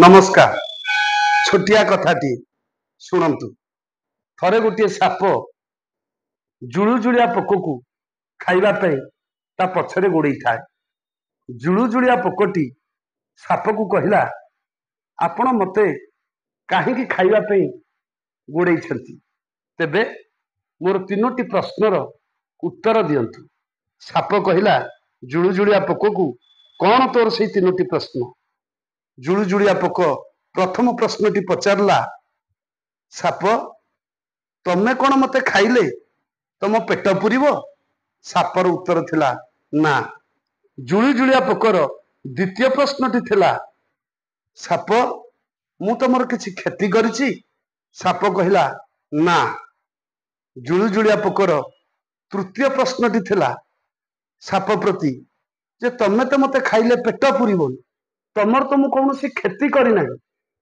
ନମସ୍କାର। ଛୋଟିଆ କଥାଟି ଶୁଣନ୍ତୁ। ଥରେ ଗୋଟିଏ ସାପ ଜୁଳୁଜୁଳିଆ ପୋକକୁ ଖାଇବା ପାଇଁ ତା ପଛରେ ଗୋଡେଇଥାଏ। ଜୁଳୁଜୁଳିଆ ପୋକଟି ସାପକୁ କହିଲା, ଆପଣ ମତେ କାହିଁକି ଖାଇବା ପାଇଁ ଗୋଡେଇଛନ୍ତି? ତେବେ ମୋର ତିନୋଟି ପ୍ରଶ୍ନର ଉତ୍ତର ଦିଅନ୍ତୁ। ସାପ କହିଲା ଜୁଳୁଜୁଳିଆ ପୋକକୁ, କଣ ତୋର ସେଇ ତିନୋଟି ପ୍ରଶ୍ନ? ଜୁଳୁଜୁଳିଆ ପୋକ ପ୍ରଥମ ପ୍ରଶ୍ନଟି ପଚାରିଲା, ସାପ, ତମେ କଣ ମତେ ଖାଇଲେ ତମ ପେଟ ପୁରିବ? ସାପର ଉତ୍ତର ଥିଲା ନା। ଜୁଳୁଜୁଳିଆ ପୋକର ଦ୍ୱିତୀୟ ପ୍ରଶ୍ନଟି ଥିଲା, ସାପ, ମୁଁ ତମର କିଛି କ୍ଷତି କରିଛି? ସାପ କହିଲା ନା। ଜୁଳୁଜୁଳିଆ ପୋକର ତୃତୀୟ ପ୍ରଶ୍ନଟି ଥିଲା ସାପ ପ୍ରତି ଯେ ତମେ ତ ମତେ ଖାଇଲେ ପେଟ ପୁରିବନି, ତମର ତ ମୁଁ କୌଣସି କ୍ଷତି କରିନାହିଁ,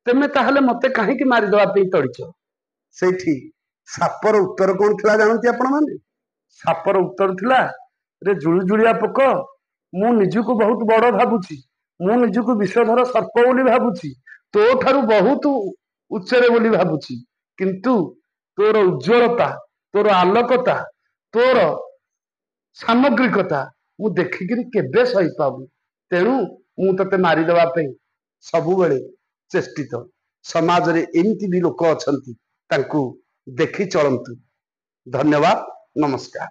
ତେମେ ତାହେଲେ ମତେ କାହିଁକି ମାରିଦେବା ପାଇଁ ତଡ଼ିଛ? ସେଇଠି ସାପର ଉତ୍ତର କଣ ଥିଲା ଜାଣନ୍ତି ଆପଣମାନେ? ସାପର ଉତ୍ତର ଥିଲା, ରେ ଜୁଳୁଜୁଳିଆ ପୋକ, ମୁଁ ନିଜକୁ ବହୁତ ବଡ ଭାବୁଛି, ମୁଁ ନିଜକୁ ବିଷଧର ସର୍ପ ବୋଲି ଭାବୁଛି, ତୋ ଠାରୁ ବହୁତ ଉଚ୍ଚରେ ବୋଲି ଭାବୁଛି, କିନ୍ତୁ ତୋର ଉଜ୍ଜଳତା, ତୋର ଆଲୋକତା, ତୋର ସାମଗ୍ରିକତା ମୁଁ ଦେଖିକିରି କେବେ ସହିପାରୁନି, ତେଣୁ ମୁଁ ତତେ ମାରିଦେବା ପାଇଁ ସବୁବେଳେ ଚେଷ୍ଟିତ। ସମାଜରେ ଏମିତି ବି ଲୋକ ଅଛନ୍ତି, ତାଙ୍କୁ ଦେଖି ଚଳନ୍ତୁ। ଧନ୍ୟବାଦ, ନମସ୍କାର।